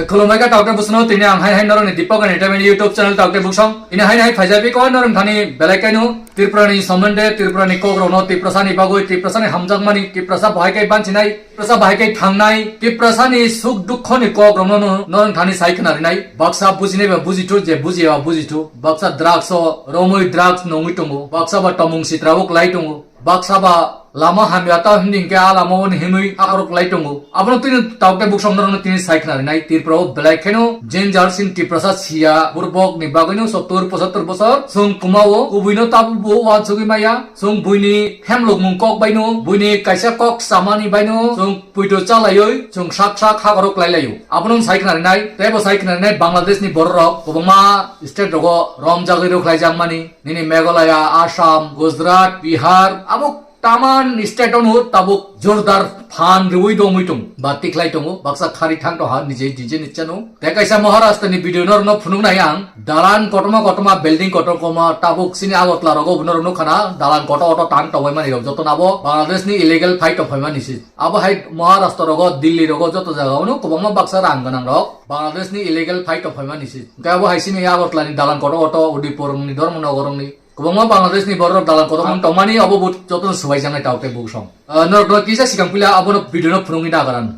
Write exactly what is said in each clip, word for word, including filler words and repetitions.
Khulumbai kha taukte bwswkno, tini ang hai hai norokni Deepak Entertainment YouTube channel taukte bwswk. Ini hai hai phaijabi kho norok thani belai kaino Tripura ni somonde, Tripura ni kok rokno, Tiprasa ni bagwi, Tiprasa ni hamjakmani, Tiprasa bahai kai bansinai, Tiprasa bahai kai thangnai, Tiprasa ni suk dukho ni kok rokno no, norok thani sai khna rinai. Baksa bujinai ba bujithu, je bujiya ba bujithu. Baksa drugs o romwi drugs nongwi tongo. Baksa ba tomung sitra o klai tongo. Baksa ba lama hamya ta himdi hinkhe a lama o hinwi akorok lai tongo. Abono tini taukte bwswk norokno tini sai khna rinai. Tripura o belai kheno jeng jar sin Tiprasa siya burbok ni bagwino sottur pochattor bosor. Chwng kuma o kubui no tabuk bo uansugwi maya. Chwng buini hemlokmung kok baino, buini kaisa kok samani baino chwng puito chalaioi, chwng sak sak hakorok lai laio. Abono sai khna rinai, tei bo sai khna rinai Bangladesh ni borok rok kwbangma state rogo romjagwi rok lai jakmani. Nini Meghalaya, Assam, Gujarat, Bihar, abo taman state ono tabuk jordar phan riwi dongwi tong, ba tiklai tongo, baksa khari thang to ha nije dije ni chano. Tei kaisa Maharashtra ni video norokno phunuknai ang, dalan kotorma kotorma, building kotorma tabuk sini Agartala rogo bo norok nukha na, dalan kotor kotor tang tongwi mani rok joto nabo Bangladesh ni illegal phai tong phaimani si. Abo hai Maharashtra rogo, Delhi rogo joto jaga ono kwbangma baksa rang gwnang rok Bangladesh ni illegal phai tong phaimani si. Hwnkhe abo hai sini Agartala ni dalan kotor kotor, Udaipur ni, Dharmanagar ni, kwbangma Bangladesh ni borok dalan kotor tongmani, abo bo joto swbai janai tauk tei buk song. Ah, norok no kisa sikang pila abono video no phunugwi nagaran.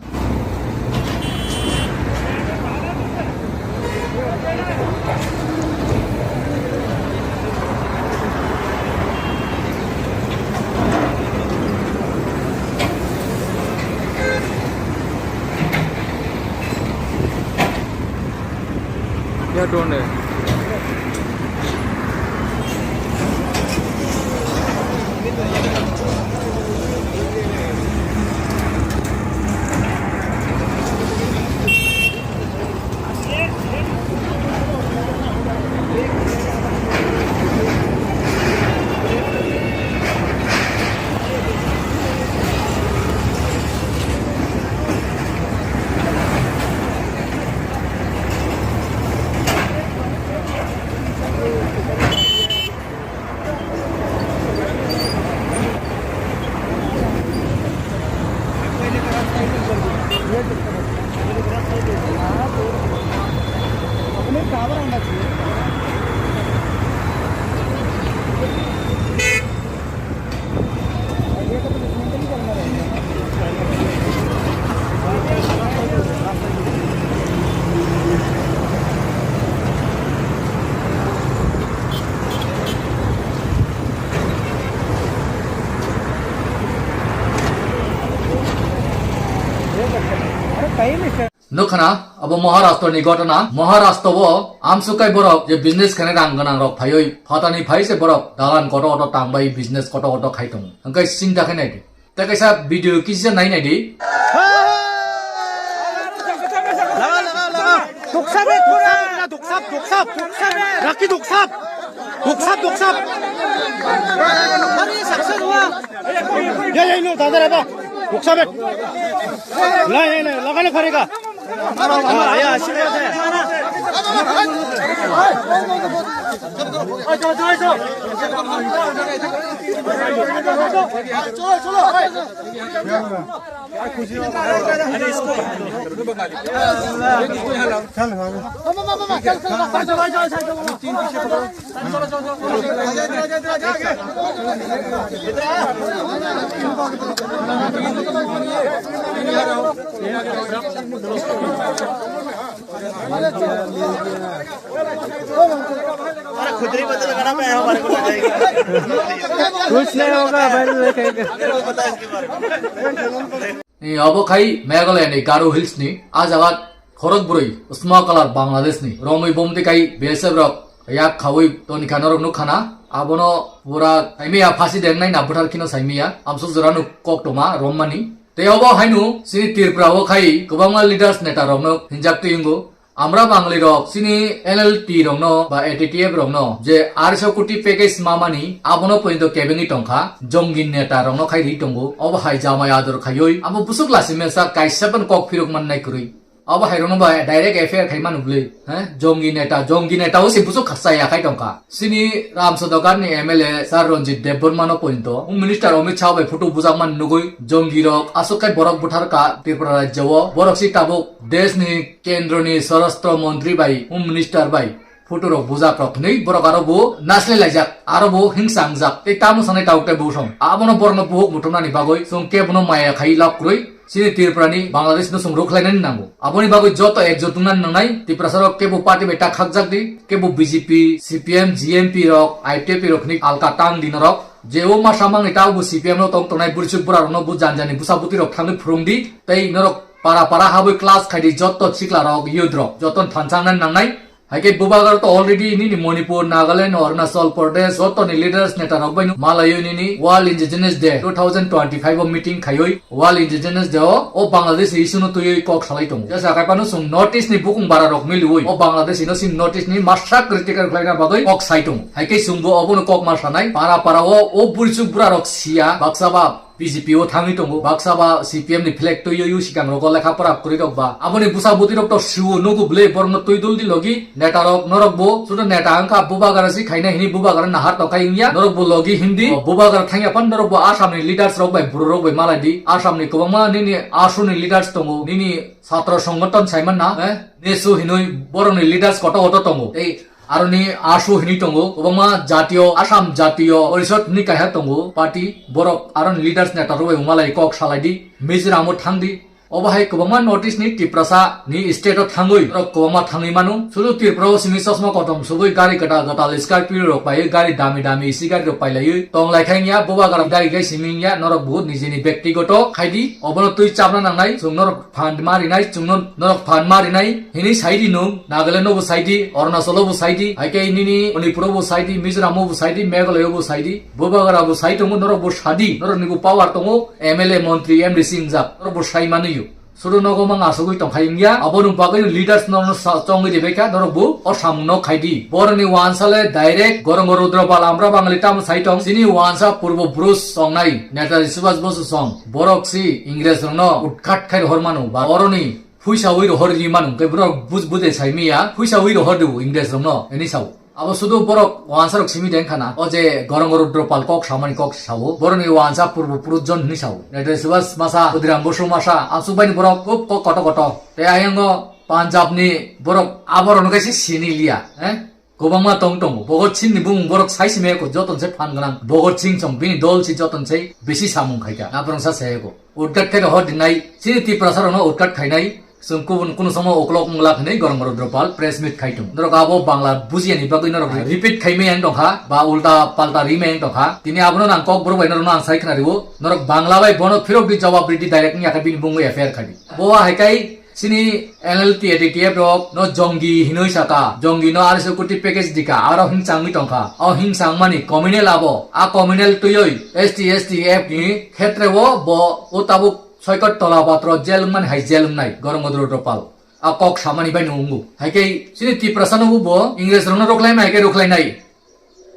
Ya, done. Nukha na, abo Maharashtra ni ghotona. Maharashtra o amsuk kai borok je business khainai rang gwnang rok phaiwi, phatani phai se borok dalan kotor kotor tangbai business kotor kotor khai tongo. Hwnkhe sinta khe nai di. Tei kaisa video kisa nai nai di. Laga, laga, laga. Duksap, eh, duksap, duksap, duksap, duksap. Raki duksap. Duksap, duksap. Ye, ye, no, dada, dada. Duksap, eh. La, ye, la, lagane padega. हाँ, ये आशीर्वाद है। अरे खुद ही बदल लगाना, मैं हमारे को बताएगा। कुछ नहीं होगा, भाई, मैं कहेंगे। Ni obo khai Meghalaya ni Garo Hills ni, a jaga khorok bwrwi sma kalar Bangladesh ni romwi bomti kai B S F rok yak khawi toni kha norok nukha na, abono pura saimaya phasi dengnai na bwthar kheno saimaya amsuk jora nuk kok toma rommani. Tei obo haino chini Tripura o khai kwbangma leaders neta rokno hinjak twi wngo. Amra Bangli rok chini N L T rokno ba A T T F rokno je arsho koti package mamani abono pointo kebengwi tongkha, jongin neta rokno khai ri tongo. Obo hai jamai ador khaiwi abo busuk lasi mesa kaisa ban kok phirok man nai kwrwi. Abo hai rokno ba direct F I R khai manu bwlwi. He? Jongi neta, jongi neta o se buso khaksa ya khai tongkha. Sini Ramsodogar ni M L A Sir Ranjit Debbarma no pointo. Home Minister Amit Shah bai photo bujak man nugui jongi rok aswk khai borok buthar ka Tripura rajya o. Borok si tabuk desh ni kendro ni Swarashtra Mantri bai Home Minister bai photo rok bujak rok hinui borok aro bo naslai laijak, aro bo hingsa wngjak. Tei tamo sanai tabuk tei bo song. Abono borokno buhuk muthumnani bagwi chwng kebono maya khai lab kwrwi. Chini Tripura ni Bangladesh no chwng rwkhlainani nango. Aboni bagwi joto ekjot wngnani nangnai. Tiprasa rok kebo party bai ta khakjak di, kebo B J P, C P M, G M P rok, I P F T rok hinui alka tang di norok. Je o masa mangni ta bo C P M no tong tongnai burisuk bura rokno bo janjani busa buti rok thangwi phwrwng di. Tei norok para para habwi class khai di joto sikla rok, youth rok, joto thansa wngnani nangnai. Hai khe bubagra to already nini Manipur, Nagaland, Arunachal Pradesh, jotoni leaders neta rok bai no malayo nini World Indigenous Day two thousand twenty-five o meeting khaioi World Indigenous Day o, o Bangladesh issue no twiwi kok salai tongo. Jesa kai pano chwng North East ni bukung bara rok miliwi o Bangladesh ino sin North East ni masa critical khlaina bagwi kok sai tongo. Hai khe chwngbo obono kok ma sanai, para para o, o burisuk bura rok siya, baksa ba B J P o thangwi tongo, baksa ba C P M ni flag twiwi sikang rogo lekha pora kwrwi rok ba. Aboni busa buti rok to siwo nugo bwle borokno twi dul di logi neta rok norok bo sudo neta wngkha bubagra si khaina hini bubagra nahar tongkha wngya norok bo logi hindi. O bubagra thangya phan norok bo Assam ni leaders rok bai buro rok bai malai di. Assam ni kwbangma nini AASU ni leaders tongo, nini chhatro songothon saiman na, eh, nesu hinui borok ni leaders koto koto tongo. Tei Aroni AASU hinui tongo, kwbangma jatiyo, Assam Jatiyo Porishod hinui kaisa tongo party, borok aroni leaders neta rok bai malai kok salai di, Mizoram o thang di. Obo hai kwbangma North East ni Tiprasa ni state o thangwi borok kwbangma thangwi mano. Sudu Tripura o simi chosma kotom sugwi gari kwtal kwtal Scorpio rok bai gari dami dami isi gari rok pailaiwi tong lai kha wngya, bubagra gari gai simi wngya, norok buhut nijini bektigoto khai di, obono twi chapna nangnai, chwng norok phan ma rinai, chwng norok phan ma rinai hinui sai di nwng. Nagaland o bo sai di, Arunachal o bo sai di, hai khe nini Manipur o bo sai di, Mizoram o bo sai di, Meghalaya o bo sai di, bubagra bo sai tongo, norok bo sa di, norok ni bo power tongo, M L A, montri, M D C wngjak, norok bo sai manwi o. Sudu nogo mang asugwi tongkhai wngya, abo ni bagwi leaders norok no sa-, chongwi ribai kha, norok bo o samung no khai di. Borok ni wansa le direct Gorongo Rudra Pal Amra Bangali tamo sai tong, chini wansa purbo Bruce songnai Netaji Subhash Bosu song, borok si Ingres rok no utkat khai rohor mano, ba oroni phuisa wi rohor ri mano, hwnkhe borok buj-, bujai sai miya, phuisa wi rohor di bo Ingres rok no, hwnwi sao. Abo sudu borok wansa rok simi de wngkha na, o je Gorongo Rudra Pal kok samani kok sao, borok ni wansa purbo purujjon hwnwi sao. Netaji Subhash masa, Khudiram Bosu masa, aswk bai ni borok khub kok koto koto. Tei ayang o Punjab ni borok abo rok no kaisa sini liya, eh? Kwbangma tong tongo. Bhagat Singh ni bumung borok sai simi ko joton se phan gwnang. Bhagat Singh song bini dol si joton se bisi samung khai kha. Naprong sa se ko. Utkat khe rohor dinai, chini Tiprasa rok no utkat khainai, chwng kubun kunu samo uklok wngla hwnwi Gorongo Rudra Pal press meet khai tongo. Norok abo Bangla bujiya ni bagwi norok repeat khai maya wng tongkha, ba ulta palta ri maya wng tongkha. Tini abono nang kok borok bai norok no ang sai khna rio. Norok Bangla bai bono phirok di jawab ridi direct wngya khe bini bumung F I R khai di. Bo hai kai chini N L T A T T F rok no jongi hinui saka, jongi no R S O kuti package dika, aro hing changwi tongkha. O hing changmani communal abo, a communal twiwi S T S T F ni khetre o bo o tabuk soikot tola batro jail wngmani hai jail wngnai Gorongo Rudra Pal. A kok samani bai no wngo. Hai khe chini Tiprasa no bo Ingres rok no rwkhlai ma hai khe rwkhlai nai.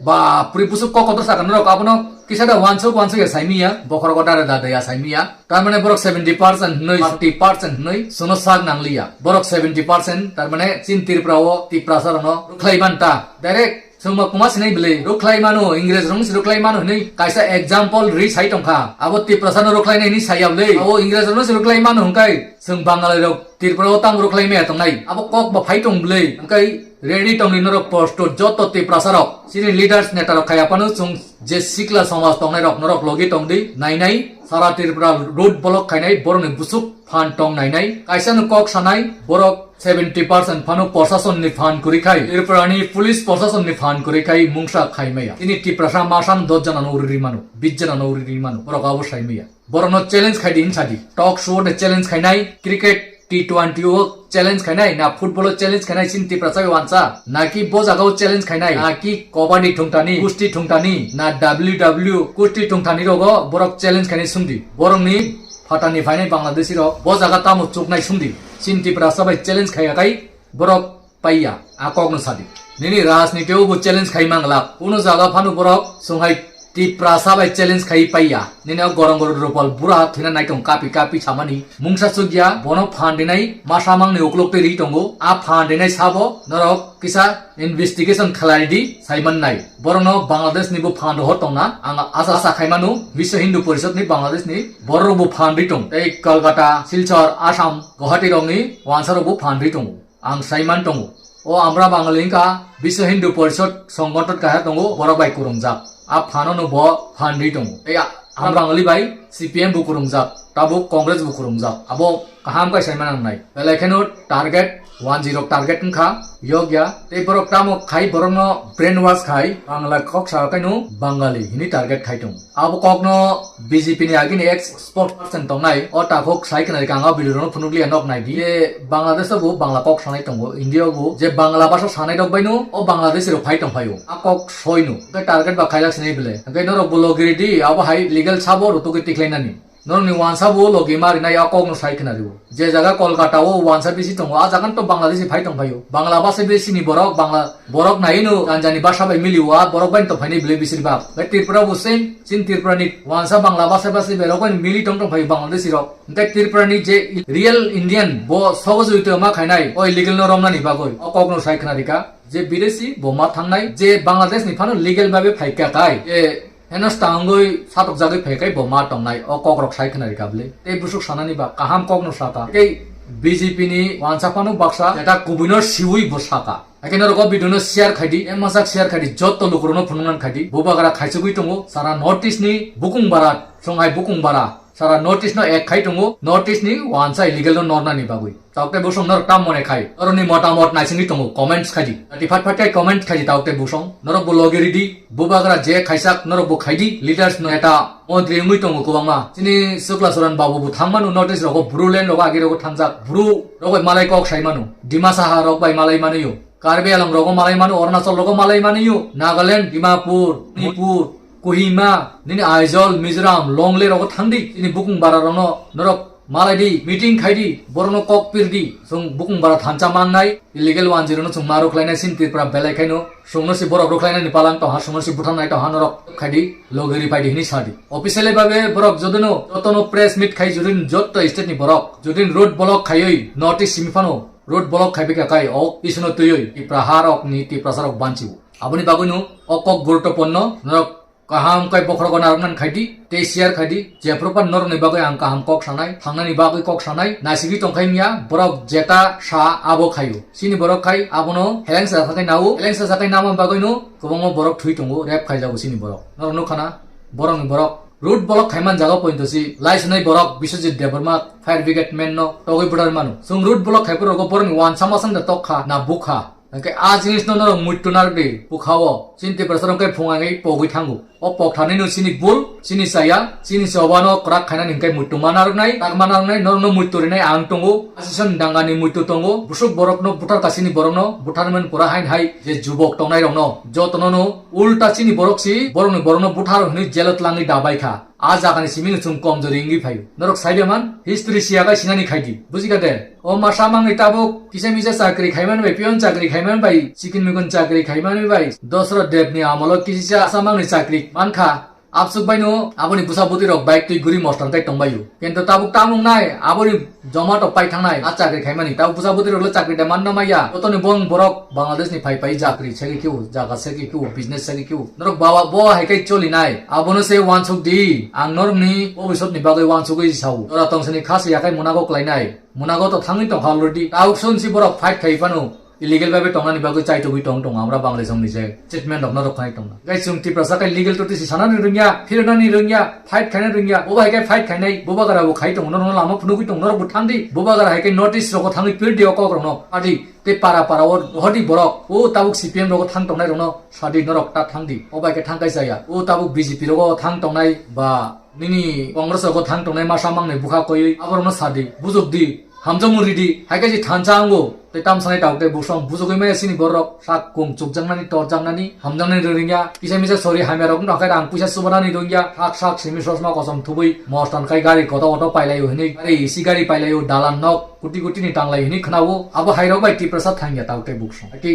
Ba, puri busuk kok kotor sakha norok abono kisa da wansuk wansuk ya saimiya, bokhorogo dare dade ya saimiya. Tar mane borok seventy percent hinui, forty percent hinui, sono sak nangliya. Borok seventy percent, tar mane chin Tripura o Tiprasa rokno rwkhlai ban ta. Direct chwngma kuma sinai bwlwi rwkhlai mano, Ingres rokno se rwkhlai mano hinui kaisa example ri sai tongkha. Abo Tiprasa no rwkhlai nai hinui saya bwlwi. Abo Ingres rokno se rwkhlai mano hwnkhe chwng Bangali rok Tripura o tamo rwkhlai maya tongnai. Abo kok ba phai tong bwlwi. Hwnkhe ready tongdi norok post joto Tiprasa rok. Chini leaders neta rok khaya phano chwng je sikla somaj tongnai rok norok logi tongdi nainai. Sara Tripura road block khainai borokni busuk phan tong nainai. Kaisa no kok sanai borok seventy percent phano Prashason ni phan kwrwi khai. Tripura ni police Prashason ni phan kwrwi khai mungsa khai maya. Chini Tiprasa masang dos jana no uri ri mano, bis jana no uri ri mano. Borok abo sai maya. Borokno challenge khai di hinsa di. Talk show de challenge khainai, cricket T twenty o challenge khainai, na football o challenge khainai, chini Tiprasa bai wansa. Na ki bo jaga o challenge khainai, na ki kabaddi thungtani, kusti thungtani, na W W kusti thungtani rogo borok challenge khainai sungdi. Borokni phatani phainai Bangladeshi rok bo jaga tamo chuknai sungdi. Chini Tiprasa bai challenge khaiya kai borok paiya, a kokno sadi. Nini rajniti o bo challenge khai manglak. Kuno jaga phano borok songhai Tiprasa bai challenge khai paiya. Nini o gorong gorong rupal bura thwina nai tong kapi kapi samani. Mungsa chukya, bono phan rinai masa mangni uklok twi ri tongo. A phan rinai sabo norok kisa investigation khlai di, saiman nai. Borokno Bangladesh ni bo phan rohor tongna, ang asa asa khaimano, Biswa Hindu Porishad ni Bangladesh ni borok bo phan ri tong. Tei Kolkata, Silchar, Assam, Guwahati rokni wansa rok bo phan ri tongo. Ang saiman tongo. O Amra Bangali wngkha Biswa Hindu Porishad songgothon kaisa tongo, borok bai kwrwngjak. A phano no bo phan ri tongo. Tei a-, Amra Bangali bai C P M bo kwrwngjak, tabuk Congress bo kwrwngjak. Abo kaham khe saiman nangnai. Belai kheno target one zero target wngkha, yokya. Tei borok tamo khai borokno brainwash khai, Bangla kok sa khaino Bangali hini target khai tongo. Abo kokno B J P ni agini ex spokesperson tongnai, o takhuk sai khna rikha ang o video rokno phunukliya nok nai di. Je Bangladesh o bo Bangla kok sanai tongo, India o bo je Bangla bhasha sanai rok baino o Bangladeshi rok phai tong phaio. A kok soi no, hwnkhe target ba khailak sinai bele. Hwnkhe norok bo logi ridi, abo hai legal sabo rutugwi tikhlainani. Norokni wansa bo logi ma rinai a kokno sai khna rio. Je jaga Kolkata o wansa bisi tongo, a jaga to Bangladeshi phai tong phaio. Bangla bhasha bisi ni borok, Bangla borok nai no janjani bhasha bai mili o, a borok bai to phainai bele bisir bak. Bai Tripura bo same, sin Tripura ni wansa Bangla bhasha basi berok bai mili tong tong phaio Bangladeshi rok. Hwnkhe Tripura ni je real Indian bo sogo jui to ma khainai, o illegal no romnani bagoi. O kokno sai khna rikha. Je bidesi bo ma thangnai, je Bangladesh ni phano legal babe phai kha kai. Je Henos tangwi satok jagwi phai kai bo ma tongnai, o kok rok sai khna rikha bwle. Tei busuk sanani ba kaham kok no saka. Tei B J P ni wansa phano baksa eta kubui no siwi bo saka. Haikhe norok o video no share khai di, em masak share khai di, jotto lukurok no phunuknani khai di. Bubagra khaisugwi tongo, sara North East ni bukung bara, songhai bukung bara, sara North East no ek khai tongo, North East ni wansa illegal no nornani bagwi. Taukte busong norok tam mone khai. Norokni motamot naisingwi tongo, comments khaidi. Ati phat phat khai comments khaidi taukte busong. Norok bo logi ridi, bubagra je khaisak norok bo khaidi. Leaders no eta montri wngwi tongo kwbangma. Chini Sukla Soran babu bo thangmano notice rogo, Bru land rogo agi rogo thangjak. Bru rok bai malai kok saimano. Dimasa ha rok bai malai manayo. Karbi Anglong rogo malai mano, Arunachal rogo malai manayo. Nagaland, Dimapur, Manipur, Kohima, nini Aizawl, Mizoram, Longley rogo thangdi. Chini bukung bara rokno norok malai di, meeting khai di, borokno kok pir di. Chwng bukung bara thansa mannai, illegal one zero no chwng ma rwkhlainai sin Tripura belai khaino. Chwngno se borok rwkhlainani palang tongha, chwngno se butharnai tongha norok khai di, logi ri phai di hini sa di. Officially babe borok jodono, jotono press meet khai jodin jotto state ni borok, jodin road block khaiwi notice simi phano road block khaibai kha kai o issue no twiwi Tripura ha rok ni Tiprasa rok banchiwo. Aboni bagwino o kok guruttopurno norok Kaham khe bokhorogo narwknani khai di, tei share khai di, jephru phano norokni bagwi ang kaham kok sanai, thangnani bagwi kok sanai, naisigwi tongkha wngya, borok jeta sa abo khaio. Chini borok khai abono helengsa sakhai nao, helengsa sakhai nama bagwino kwbangma borok thwi tongo, rape khaijago chini borok. Norok nukha na, borokni borok road block khaiman jaga pointo si, lai sunai borok Biswajit Debbarma fire brigade man no togwi budar mano. Chwng road block khaiphuru rogo borokni wansa masang da tokkha, na bukha. Hwnkhe a jinisno norok muitu narwkdi, bwkhao. Chini Tiprasa rok khe phung angwi pogwi thango. O pokthani no chini bul, chini chaya, chini chobano kwrak khainani hwnkhe muitu ma narwknai, tak ma narwknai, norokno muitu rinai ang tongo. Asison dangani muitu tongo. Busuk borokno buthar kasini borokno, butharmani pura hain hai je jubok tongnai rokno. Jotono no ulta chini borok si, borokni borokno buthar hwnwi jelo twlangwi dabai kha. A jagani simi no chwng komjori wngwi phaio. Norok sai de man, history siya bai sinani khai di. Buji kha de? O masa mangni tabuk kisa misa chakri khaiman bai, peon chakri khaiman bai, chikin mikon chakri khaiman bai, Dosrot Dev ni amolo kisa masa mangni chakri man kha. Absuk bai no aboni busa buti rok bike twi guri mostan kai tong baio. Kintu tabuk tamung nai, aboni Zomato pai thangnai, a chakri khaimani. Tabuk busa buti rok le chakri de man no maya. Kotoni bong borok Bangladesh ni phai phai chakri segi kiu, jaga segi kiu, business segi kiu. Norok bawa bo hai kai choli nai. Abono se wansuk di. Ang norok ni bobisot ni bagwi wansugwi sao. Nora tong sini khasi yakai munago klai nai. Munago to thangwi tong kha already. Tauk son si borok fight khai phano. Illegal babe tongnani bagwi chaitugwi tong tong. Amra Bangladesh ni je statement rok norok khai tong. Guys, chwng Tiprasa kai legal to tisi sanani rwngya, phiranani rwngya, fight khaina rwngya. Bo bai kai fight khainai, bo bagara bo khai tong. Norok lama phunugwi tong. Norok bo thangdi. Bo bagara hai kai notice rok thangwi pirdi o kok rok no. Adi. Tei para para o hodi borok, o tabuk C P M rogo thang tongnai rokno sadi norok ta thangdi, o bai khe thang kai chaya, o tabuk B J P rogo thang tongnai ba nini Congress rogo thang tongnai masa mangnai bukha koiwi aborokno sadi, bujukdi, hamjakmung ridi, hai khe je thansa ango, tei tamsanai tabuk tei busong bujugwi maya chini borok sak kung chukjaknani torjaknani hamjaknani rwngya, kisa misa sori hamya rok wngkha khe rang puisa chubanani rwngya, sak sak simi sosma kosom thubui mostan kai gari koto koto pailaio hinwi gari isi gari pailaio dalan nok. Kuti kuti ni tanglai hini khwnao, abo hai rok bai Tiprasa thangya tau tei buksong. Aki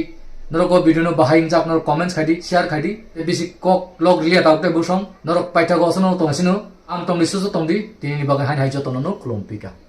Norok o video no bahai wngjak norok comments khai di, share khai di. Tei bisi kok log liya tabuk tei bwsong norok paithago aswk no tong sino. Ang tong di susu tong di, tini ni bagwi haino hai joto no khulum pika.